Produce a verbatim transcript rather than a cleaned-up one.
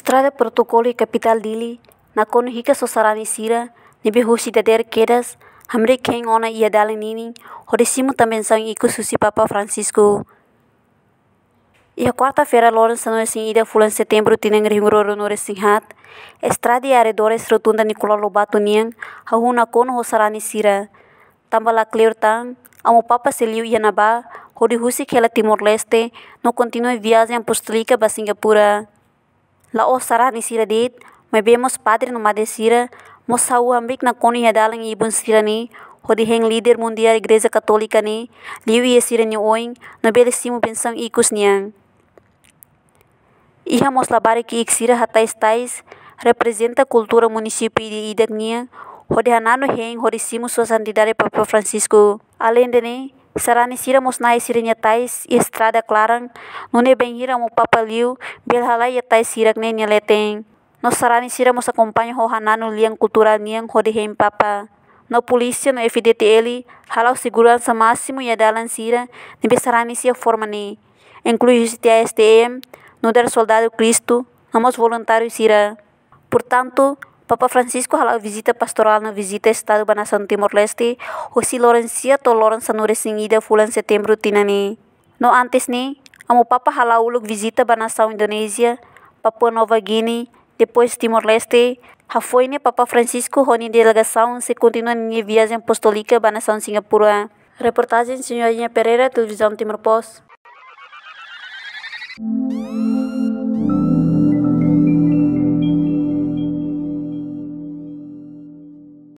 Estrada protokolu iha kapitál Dili nakonu hikas ho sarani sira ne'ebé husi dadeer kedas hamriik hein ona iha dalan ninin, hodi simu tan bensaun ikus husi Papa Francisco. Iha kuarta-feira, loron sanulu-resin-ida fulan Setembru tinan rihun rua ruanulu-resin-haat, estrada iha arredores Rotunda Nicolau Lobato nian hahú nakonu ho sarani sira. Tanba la kleur tan, Amu Papa sei liu iha ne'ebá, hodi husik hela Timor-Leste, no kontinua viajen apostólika ba Singapura. La'ós sarani sira de'it, maibé mós padre no madre sira mós hahú hamriik nakonu iha dalan ibun sira-ne'e, hodi hein líder mundiál Igreja Katólika ne'e liu iha sira-nia oin, no bele simu bensaun ikus nian. Iha mós labarik ki'ik sira hatais tais, reprezenta kultura munisípiu ida-idak nian, hodi hananu hein hodi simu Sua Santidade Papa Francisco. Aleinde ne'e, sarani sira mós nahe sira-nia tais iha estrada klaran, nune'e bainhira Amu Papa liu, bele halai iha tais hirak-ne'e nia leten. No sarani sira mós akompaña ho hananu lian kulturál nian hodi hein Papa. No polísia no F-D-T-L hala'o seguransa másimu iha dalan sira ne'ebé sarani sira forma ne'e, inklui husi T A S T M, nu'udar Soldadu Kristu, no mós voluntáriu sira. Portantu, Papa Francisco hala'o vizita pastorál no vizita Estadu ba nasaun Timor-Leste, husi loron sia to'o loron sanulu-resin-ida fulan Setembru tinan ne'e. No antes ne'e, Amu Papa hala'o uluk vizita ba nasaun Indonézia, Papua Nova Guiné, depois Timor-Leste. Hafoin ne'e Papa Francisco ho nia delegasaun sei kontinua ninia viajen apostólika ba nasaun Singapura. Reportajen Senhorinha Pereira, Televizaun Timor Post.